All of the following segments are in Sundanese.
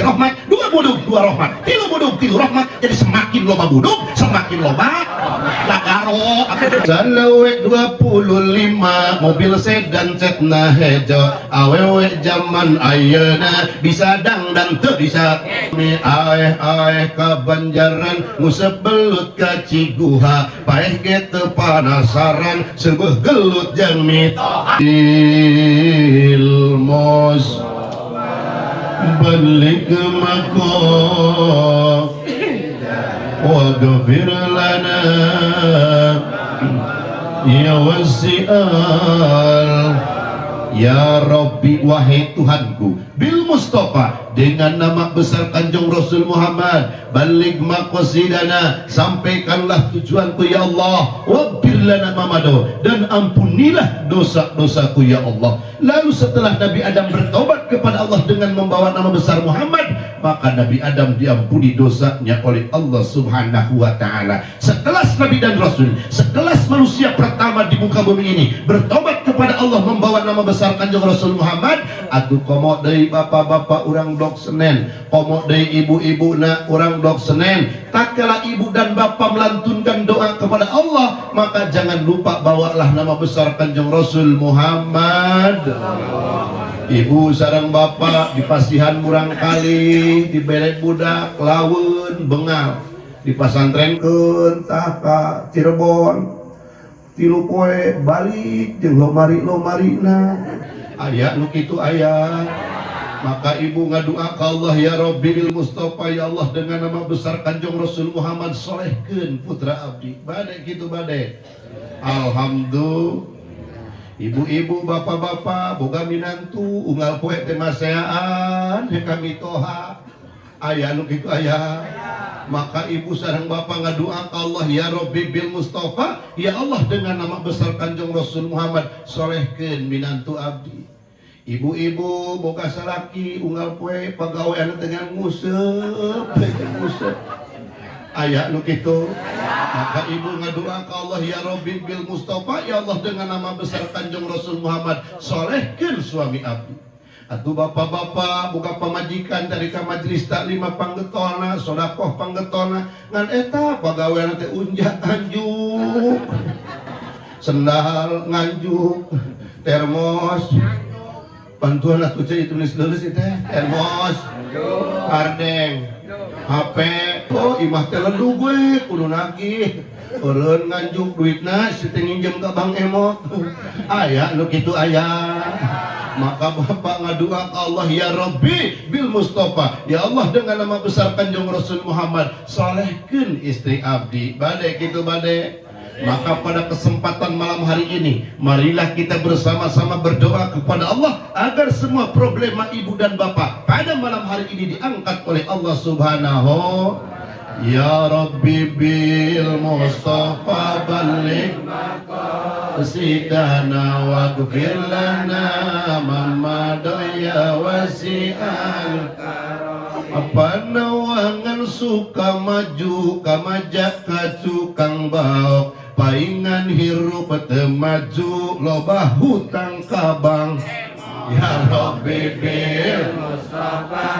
rahmat. Dua budug dua rahmat, tilu budug tilu rahmat. Jadi semakin loba budug semakin loba lagaro. Salawe 25 mobil sedan cetna hejo, awewe zaman ayeuna bisa dangdan teu bisa. Mi aeh aeh ka Banjaran, nguseup belut ka Ciguha, paeh ge teu panasaran, seubeuh gelut jeung mitoha. Ilmos balik mako واغفر لنا يا wasi'al. Ya Rabbi, wahai Tuhanku, bil Mustafa, dengan nama besar Kanjeng Rasul Muhammad, balig maqasidana, sampaikanlah tujuanku ya Allah, waghfir lana mamado, dan ampunilah dosa-dosaku ya Allah. Lalu setelah Nabi Adam bertobat kepada Allah dengan membawa nama besar Muhammad, maka Nabi Adam diampuni dosanya oleh Allah Subhanahu wa taala. Sekelas Nabi dan Rasul, sekelas manusia pertama di muka bumi ini bertobat kepada Allah membawa nama besar Kanjeng Rasul Muhammad, atuh komo deui bapak-bapak urang Blok Senen, komo deui ibu-ibu na urang Blok Senen. Tatkala ibu dan bapak melantunkan doa kepada Allah, maka jangan lupa bawalah nama besar Kanjeng Rasul Muhammad. Ibu sareng bapak di pasihan murangkalih, dibere budak laweun bengal, dipasantrenkeun tah ka Cirebon, 3 poe balik jeung lomari-lomarina. Aya nu kitu aya. Maka ibu ngadua ka Allah, ya Rabbi bil Mustafa, ya Allah, dengan nama besar Kanjeng Rasul Muhammad, solehkeun putra abdi. Bade kitu bade. Alhamdulillah. Ibu-ibu, bapak-bapak boga minantu unggal poe teh maseaan ka mitoha. Aya nu kitu aya. Maka ibu sareng bapak ngadua ka Allah, ya Rabbi bil Mustafa, ya Allah, dengan nama besar Kanjeng Rasul Muhammad, solehkeun minantu abdi. Ibu-ibu boga salaki unggal poe pagawean dengan nguseup nguseup. Aya nu kitu. Maka ibu ngadua ka Allah, ya Rabbi bil Mustafa, ya Allah, dengan nama besar Kanjeng Rasul Muhammad, solehkeun suami abdi. Atuh bapak-bapak boga pamajikan dari ka majelis taklim panggetolna, sodakoh panggetolna, ngan eta pagawean teh unjak anjuk, sendal nganjuk, termos bantuan atuh ceu tulis leuleus teh, termos, hardeng, HP, oh imah teh ledug we kudu nagih. Eureun nganjuk duitna si teh nginjem ka Bang Emok. Aya nu kitu aya. Maka bapak ngadua ka Allah, ya Rabbi bil Mustafa, ya Allah, dengan nama besar Kanjeng Rasul Muhammad, solehkeun istri abdi. Bade kitu bade. Maka pada kesempatan malam hari ini, marilah kita bersama-sama berdoa kepada Allah agar semua problema ibu dan bapak pada malam hari ini diangkat oleh Allah Subhanahu. Ya Rabbi bil Mustafa baligh maqasidana waghfir lana mamma ya wasi'al. Panawangan suka maju kamaja ka cukang baok, paingan hirup teu maju loba hutang ka bank. Ya Rabbi bil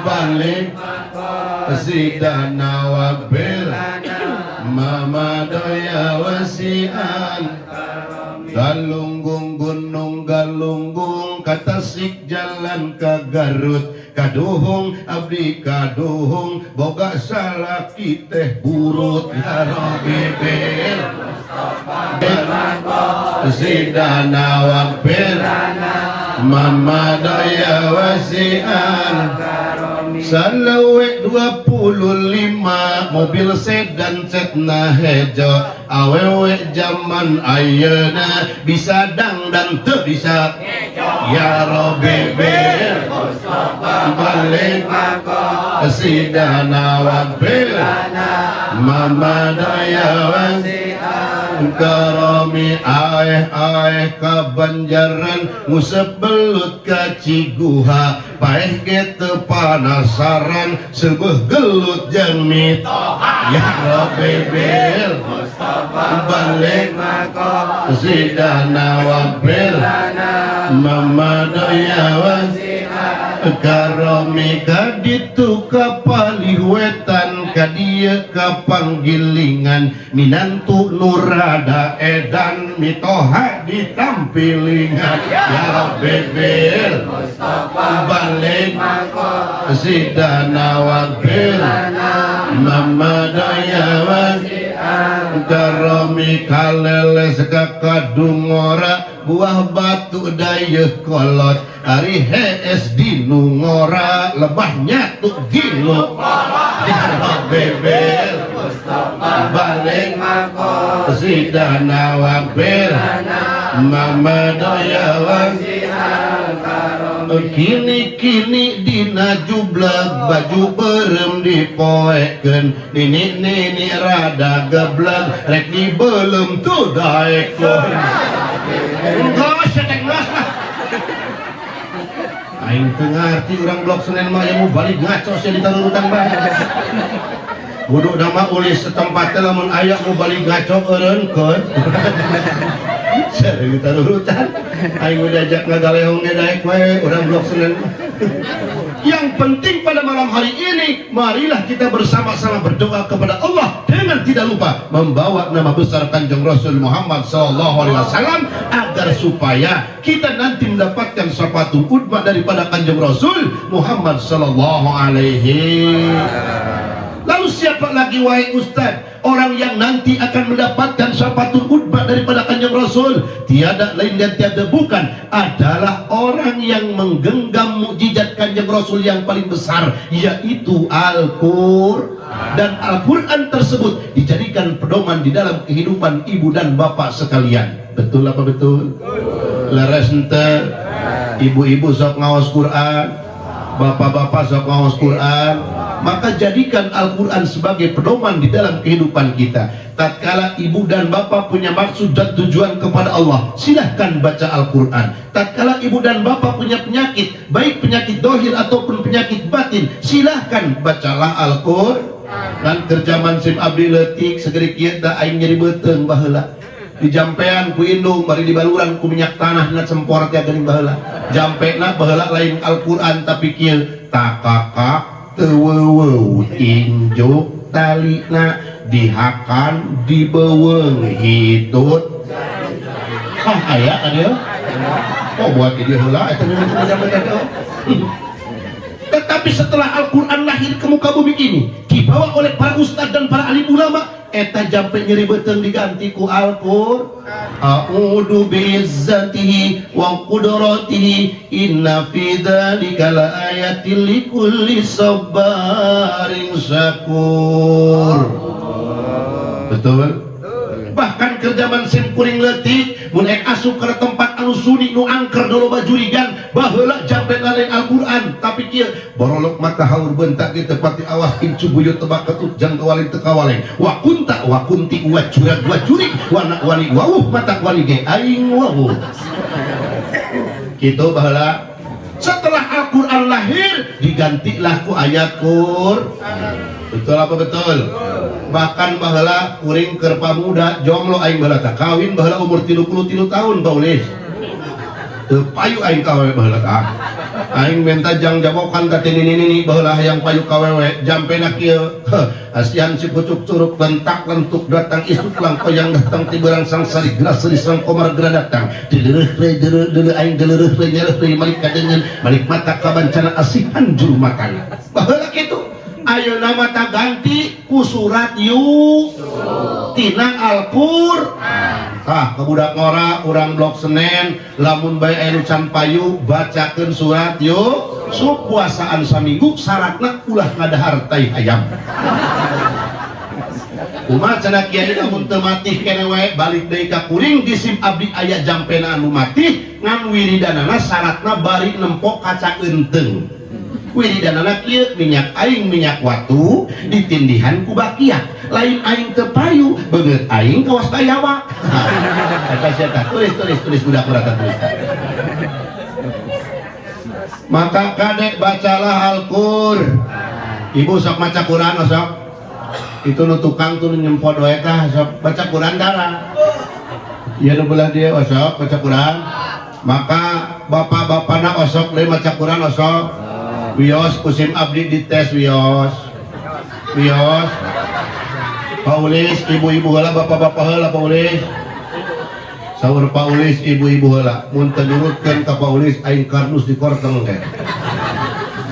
baligh maqasidana waghfir mama ya wasi'al. Galunggung gunung Galunggung ka Tasik jalan ka Garut, kaduhung abdi kaduhung boga salaki teh burut. Ya Rabbi bil sidana waghfir mama daya wasi'al. Salawe 25 mobil sedan cetna hejo, awewe zaman ayeuna bisa dangdan teu bisa. Ya Rabbi bil baligh sidana waghfir mama daya wasi'al karami. Aeh aeh ka Banjaran, nguseup belut ka Ciguha, paeh ge teu panasaran, seubeuh gelut jeung mitoha. Ya Rabbi bil baligh sidana waghfir mama daya wasi'al. Karomi kaditu kapalih wetan, kadieu ka panggilingan, minantu nu rada edan, mitoha ditampilingan. Ya Rabbi bil baligh sidana wabil Mamadaya karomi kaleles kakadungora, buah batu dayeuh kolot, ari hees dinungora, lebah nyatu ginu. Ya Rabbi bil baligh sidana wabil Mamadaya. Kini-kini dina jublag, baju berem dipoekeun, nini nini rada gebleg, rek dibelem tuh daekeun. Geus teh, geus lah, aing teu ngarti. Urang Blok Senen mah aya mubalig ngaco sia, ditarurutan bae. Kudu nama ulis setempat teh, lamun aya mubalig ngaco eureunkeun. Sering ditarurutan. Aing udah ajak ngagalehong ge daek we urang Blok Senen. Yang penting pada malam hari ini, marilah kita bersama-sama berdoa kepada Allah dengan tidak lupa membawa nama besar Kanjeng Rasul Muhammad SAW agar supaya kita nanti mendapatkan syafaat udma daripada Kanjeng Rasul Muhammad Sallallahu Alaihi. Lalu siapa lagi, wahai Ustaz, orang yang nanti akan mendapatkan syafaatul udma daripada Kanjeng Rasul? Tiada lain dan tiada bukan adalah orang yang menggenggam mukjizat Kanjeng Rasul yang paling besar, yaitu Al-Qur'an. Dan Al-Quran tersebut dijadikan pedoman di dalam kehidupan ibu dan bapak sekalian. Betul apa betul? Leres henteu? Ibu-ibu sok ngaos Quran, bapak-bapak sok ngaos Quran. Maka jadikan Al-Quran sebagai pedoman di dalam kehidupan kita. Tatkala ibu dan bapak punya maksud dan tujuan kepada Allah, silahkan baca Al-Quran. Tatkala ibu dan bapak punya penyakit, baik penyakit dohir ataupun penyakit batin, silahkan bacalah Al-Quran. Dan keur jaman sim abdi leutik segede kieu da aing nyeri beuteung baheula, dijampean ku indung bari dibaluran ku minyak tanah na cempor teh geuning baheula. Jampena baheula lain Al-Quran, tapi kieu: takakak teu injuk talina, dihakan dibeuweung hitut. Ah, aya kan ya? Oh, buat dia heula eta mimiti jampe teh. Tetapi setelah Al-Quran lahir ke muka bumi ini, dibawa oleh para ustadz dan para alim ulama, eta jampe nyeri beuteung diganti ku Al-Qur'an. A'udzu bi'izzatihi wa qudratihi, inna fi dzalika laayatin likulli sabbarin syakur. Betul? Bahkan keur jaman sim kuring leutik, mun ek asup ke tempat anu sunyi, nu angker, loba jurigan, baheula jampe lain Al-Qur'an, tapi kieu: borolok mata haur bentak di tempat di awas incu buyut tebak ketut jang kawalin tekawaleng wa kunta wa kunti wa curag wa jurig wa nak wani wawuh mata wani ge aing wawuh gitu baheula. Setelah Al-Quran lahir, digantilah ku ayat Qur. Betul apa betul? Bahkan baheula kuring keur pamuda, jomblo aing baheula tah, kawin baheula umur 33 tahun, baulis teu payu aing kawewe baheula tah. Aing minta jang jabokan ka tini nini baheula hayang payu kawewe. Jampena kieu: asian si pucuk curug lentak lentuk datang isuk lang koyang datang tiberang sang sari geras seri sang komar gera datang dilereuh re deureuh deuleu aing deuleuh re nyereuh re malik kadengeun malik mata kabancana asihan juru matana. Baheula kitu. Ayeuna mah ganti ku surat yu tina Al-Qur'an. Tah, ke budak ngora urang Blok Senen, lamun bae aya nu can payu, bacakeun surat Yusuf, puasaan saminggu, syaratna ulah ngadahar tai ayam. Kumaha cenah kiai lamun teu matih kene wae? Balik deui ka kuring, di sim abdi aya jampena anu matih, ngan wiridanana syaratna bari nempo kaca eunteung. Wiridanana kieu: minyak aing minyak watu ditindihan ku bakiak, lain aing teu payu, beungeut aing kawas bayawa. Eta sia tah, tulis, tulis, tulis, budak urang tulis. Maka kadek bacalah Al-Qur. Ibu sok maca Quran, sok itu nu tukang tuh nyempot wae tah, sok baca Quran darah. Ieu nu belah dia osok baca Quran. Maka bapak-bapakna osok deui maca Quran osok. Wios ku sim abdi dites, wios. Wios. Pak Ulis, ibu-ibu heula, bapak-bapak heula, Pak Ulis. Saur Pak Ulis, ibu-ibu heula, mun teu nurutkeun ka Pak Ulis, aing kardus di korteng teh.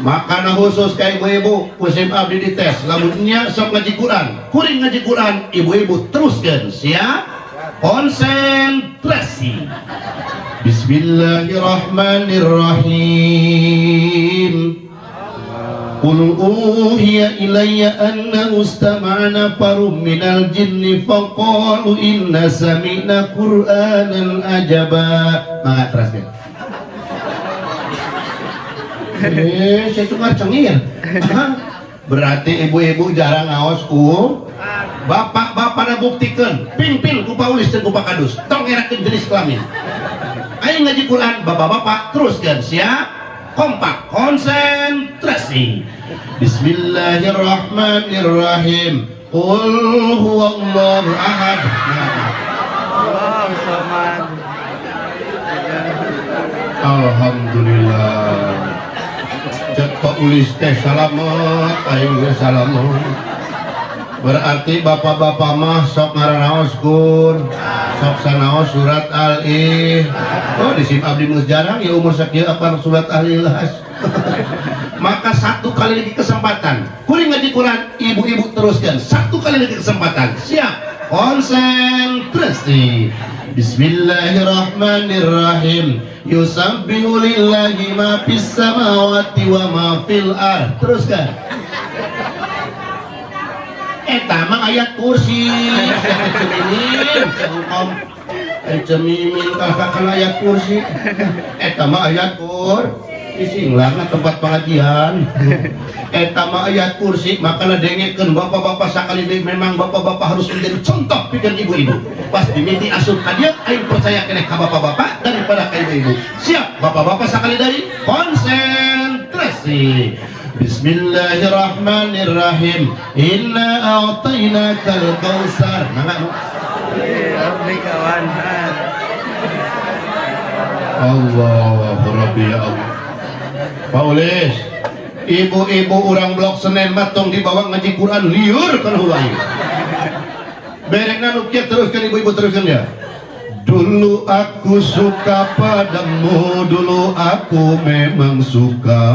Makana khusus ka ibu-ibu, ku sim abdi dites. Lamun nya sok ngaji Quran, kuring ngaji Quran, ibu-ibu teruskeun. Siap? Konsentrasi. Bismillahirrahmanirrahim. Qul uhiya ilayya annahu istama'a nafarun minal jinni faqalu inna sami'na qur'anan ajaba. Mangga teraskeun. Eh, saya tuh cengir. Berarti ibu-ibu jarang ngaos ku bapak-bapak na buktikan pimpin ku Pak Ulis dan ku Pak Kadus, tong ngerakeun jenis kelamin. Ayo ngaji Quran, bapak-bapak teruskan. Siap, kompak, konsentrasi. Bismillahirrahmanirrahim. Qul huwallahu ahad. Allahu samad. Alhamdulillah. Cek Pak Ulis teh salamet, aing ge salamet. Berarti bapak-bapak mah sok ngaranaos kur, sok sanaos surat al-ih. Oh, di sim abdi geus jarang ya, umur sakieu apa surat al-ikhlas. Maka satu kali lagi kesempatan. Kuring ngaji Quran, ibu-ibu teruskan. Satu kali lagi kesempatan. Siap. Konsentrasi. Bismillahirrahmanirrahim. Yusabbihu lillahi ma fis samawati wa ma fil ard. Teruskan. Eta mah ayat kursi. Cemimin, cengkom. Eh, cemimin kalah ayat kursi. Eta mah ayat kur. Isinglah tempat pengajian. Eta mah ayat kursi, makanya dengekeun bapak-bapak sakali deui, memang bapak-bapak harus menjadi contoh pikeun ibu-ibu. Pas dimiti asup ka dieu, aing percaya keneh ka bapak-bapak daripada ka ibu-ibu. Siap, bapak-bapak, sakali deui konsentrasi. Bismillahirrahmanirrahim. Inna a'tainakal kautsar. Mangga nu. Rabbika wanhar. Allah Rabbi ya Allah. Pak Ulis, ibu-ibu orang Blok Senen mah tong dibawa ngaji Quran, liur kan hulai. Berekna nu kieu, teruskan, ibu-ibu teruskan ya. Dulu aku suka padamu, dulu aku memang suka.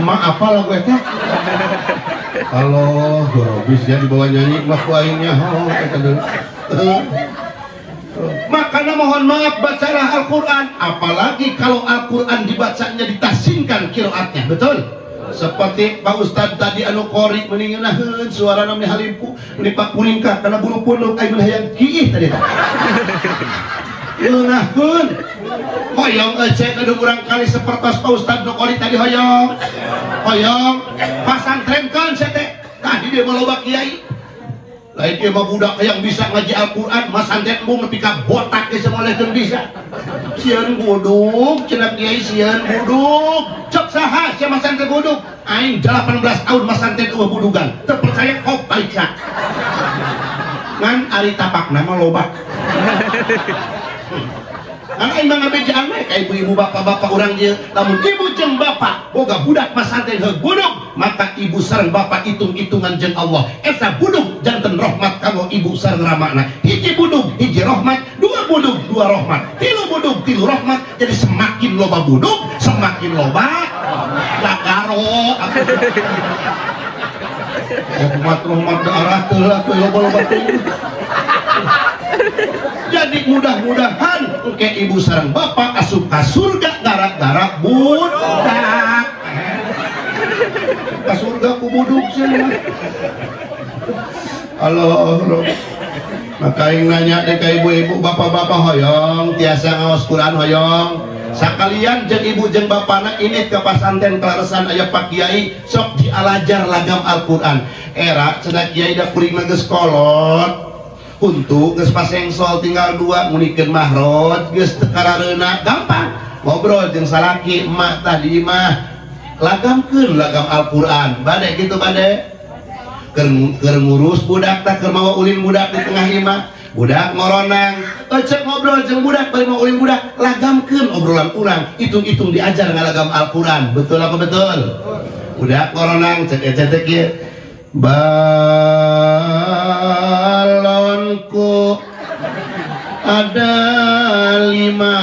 Ma, apa lagu eta? Halo, Robis ya dibawa nyanyi mah ku aing nya oh eta deui. Makanya mohon maaf, bacalah Al-Quran. Apalagi kalau Al-Quran dibacanya ditahsinkan kiroatnya. Betul? Seperti Pak Ustad tadi anu qori meni ngeunaheun suara, meni halimpu, meni pak kuringkah kana bulu punduk, aing meni hayang kiih tadi. Ngeunaheun. Hoyong ece anu urang kali sepertos Pak Ustad nu qori tadi, hoyong. Hoyong pasantrenkeun sia teh. Tadi dia mah loba kiai. Lain dia mah budak yang bisa ngaji Al-Quran, masantren embung nepi ka botak ge samolehkeun bisa. Sieun buduk, cenah kiai, sieun buduk. Cok saha sia masantren buduk? Aing 18 tahun masantren euweuh budugan. Teu percaya kok pariksa. Ngan ari tapakna mah loba. Kan aing mah ngabejaan we ka ibu-ibu, bapak-bapak urang dieu, lamun ibu jeung bapak boga budak masantren heuh buduk, maka ibu sareng bapak hitung-hitungan jeung Allah. Eta buduk janten rahmat kanggo ibu sareng ramana. Hiji buduk hiji rahmat, dua buduk dua rahmat, tilu buduk tilu rahmat. Jadi semakin loba buduk semakin loba gagaro. Rahmat rahmat daerah teu lah teu loba-loba teuing. Jadi mudah-mudahan engke ibu sareng bapak asup ka surga gara-gara budak. Ka surga ku buduk sih. Allah Rob. Maka aing nanya deh ke ibu-ibu, bapak-bapak, hoyong tiasa ngaos Quran, hoyong sakalian jeung ibu jeung bapana ini ke pasantren Kaleresan, aya Pak Kiai sok dialajar lagam Al-Quran. Era cenah kiai, da kuring mah geus kolot, untuk geus pasengsol tinggal dua, ngunikeun mahroj geus teu karareuna gampang. Ngobrol jeung salaki, emak tadi mah lagamkeun lagam Al-Quran bade gitu, bade keur ngurus budak tah, keur mawa ulin budak di tengah imah. Budak ngoronang, ecek ngobrol jeung budak, bari mau ulin budak, lagamkeun obrolan urang, hitung-hitung diajar ngalagam Al-Quran. Betul apa betul? Budak ngoronang, cek ecek teh kieu. Balonku ada lima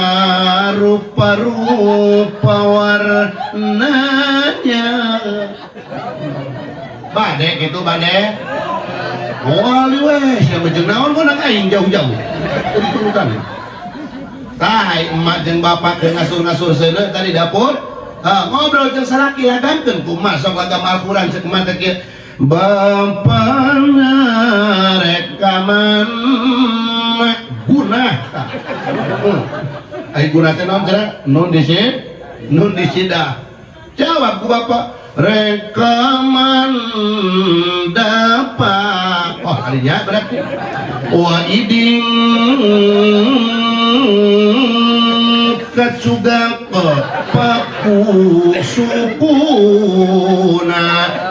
rupa-rupa warnanya. Bade gitu bade. Moal weh, sia jeung naon konang aing jauh-jauh. Turutan. Tah emak jeung bapak keur ngasur-ngasur seuneu tadi dapur. Ah, ngobrol jeung salaki lagamkeun ku emak sok lagam Al-Qur'an cek emak teh kieu. Bapak rek ka mana guna. Ai guna teh naon cenah? Nun disid, nun disidah. Jawab ku bapak, rekaman dapat. Oh, harinya berarti. Wa iding kacugak paku sukuna.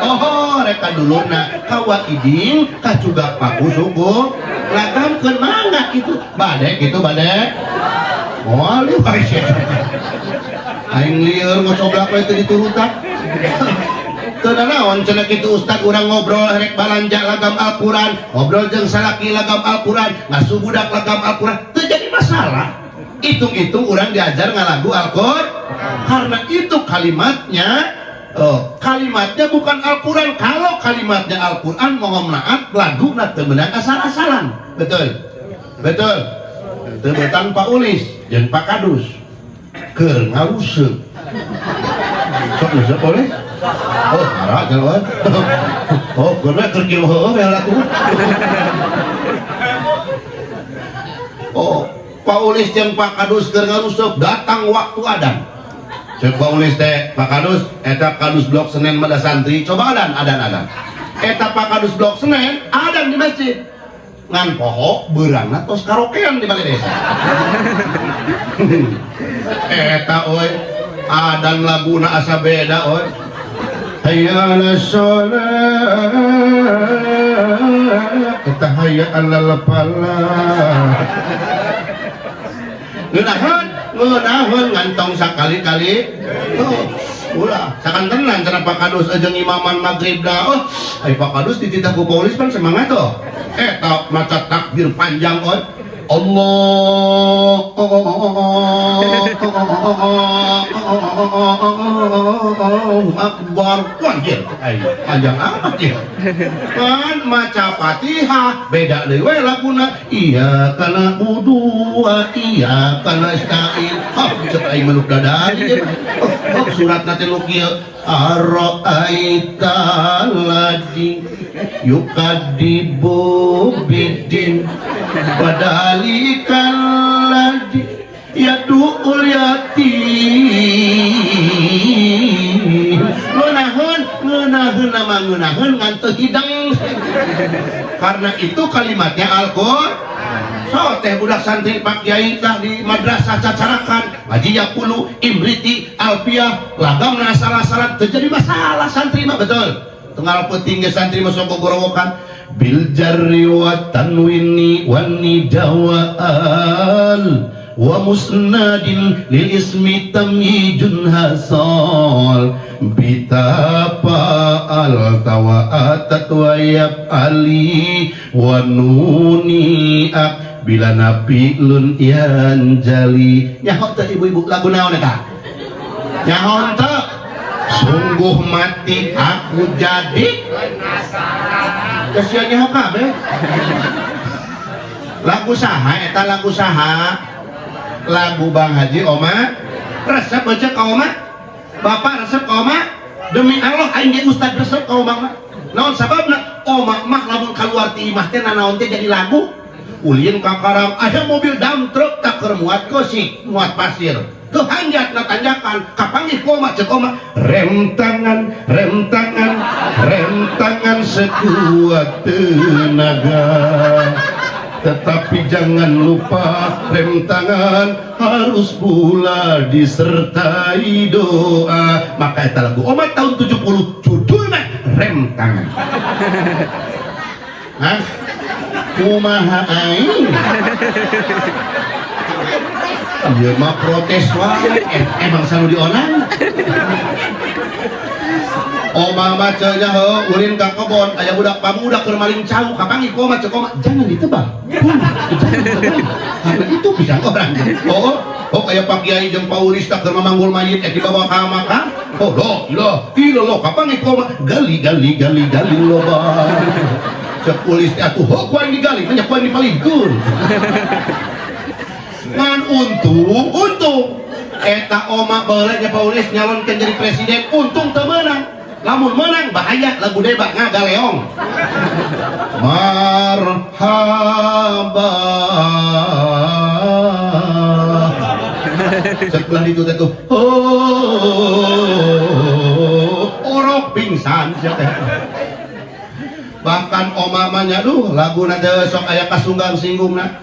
Oh, reka duluna kawa iding kacugak paku suku. Lagamkeun mangga kitu. Bade kitu bade. Moal wae sia. Aing lieur ngocoblak we teu diturutan. Teu naon cenah kitu ustad urang ngobrol rek balanja lagam Al-Qur'an, ngobrol jeung salaki lagam Al-Qur'an, ngasuh budak lagam Al-Qur'an, teu jadi masalah. Hitung-hitung urang diajar ngalagu Al-Qur'an. Karena itu kalimatnya, oh, kalimatnya bukan Al-Qur'an. Kalau kalimatnya Al-Qur'an mohon maaf laguna teu meunang asal-asalan. Betul. Betul. Teu betang Pak Ulis jeung Pak Kadus keur ngaruseuk. Sok nguseup boleh? Oh, hara jalan. Oh, keur we keur kieu heueuh we laku. Oh, Pak Ulis jeung Pak Kadus keur ngaruseuk datang waktu adan. Cek Pak Ulis teh, Pak Kadus, eta Kadus Blok Senen mah da santri, coba adan, adan, adan. Eta Pak Kadus Blok Senen, adan di masjid. Ngan poho beurangna tos karaokean di balai desa. Eta euy, adan laguna asa beda euy. Hayya 'alas shalah, eta hayya 'alal falah. Ngeunaheun, ngeunaheun ngantong sakali-kali. Oh, ulah, sakantenan cenah Pak Kadus jeung imaman magrib da. Oh, ai Pak Kadus dititah ku polis pan semangat tuh. Eta maca takbir panjang euy. Allah Akbar. Wanjir, panjang amat ya. Kan maca Fatihah beda deui we laguna. Iya kana wudu wa iya kana nasta'in. Hah, cek aing meluk dada ieu. Oh, suratna teh nu kieu. Ara'aita ladzi yukadibu bidin padalikal ladzi yadu'ul yatim. Ngeunaheun, ngeunaheun nama ngeunaheun ngan teu hidang. Karena itu kalimatnya Al-Qur'an. So teh budak santri Pak Kiai tah di madrasah cacarakan ngaji yaqulu imriti alfiah lagam salah-salah terjadi masalah santri mah betul. Tengah peuting ge santri mah sok gorowokan bil jarri wa tanwini wan nidawal wa musnadin lil ismi tamyijun hasal bitapa al tawa atat wa yaf'ali wa nuni ak bila nabi lun yanjali. Nyaho teh ibu-ibu lagu naon eta? Nyaho teh? Sungguh mati aku jadi penasaran. Kasihan nyaho kabeh. Lagu saha eta lagu saha? Lagu Bang Haji Oma. Resep baca ka Oma? Bapak resep ka Oma? Demi Allah aing ge ustad resep ka Oma mah. Naon sababna? Oma mah lamun kaluar ti imah teh nanaon teh jadi lagu. Ulin ka karang aya mobil dump truck tak keur muat kosik, muat pasir. Tuh hanjat na tanjakan, kapanggih ku Oma cek Oma, rem tangan, rem tangan, rem tangan sekuat tenaga. Tetapi jangan lupa rem tangan harus pula disertai doa. Maka eta lagu Oma tahun 70 judulna rem tangan. Hah? Kumaha aing? Ieu mah protes wae. Emang selalu dionang. Oma mah cenah heuh ulin ka kebon aya budak pamuda keur maling cau kapanggih koma cek oma jangan ditebang. Jangan ditebang. Karena itu pisang orang. Oh, oh aya Pak Kiai jeung Pak Ulis tak keur mamanggul mayit dibawa ka makam. Oh, loh, loh, ilo loh, kapanggih koma gali gali gali gali loba. Cek ulis teh atuh heuh ku aing digali, mah nya ku aing dipalingkeun. Ngan untung, untung eta oma baheula nya Pak Ulis nyalonkeun jadi presiden, untung teu meunang. Lamun menang bahaya lagu Deba ngagaleong. Marhaba. Sebelah itu teh tuh. Oh, orok pingsan sia teh. Bahkan oma mah nya duh laguna teh sok aya kasunggang singgungna.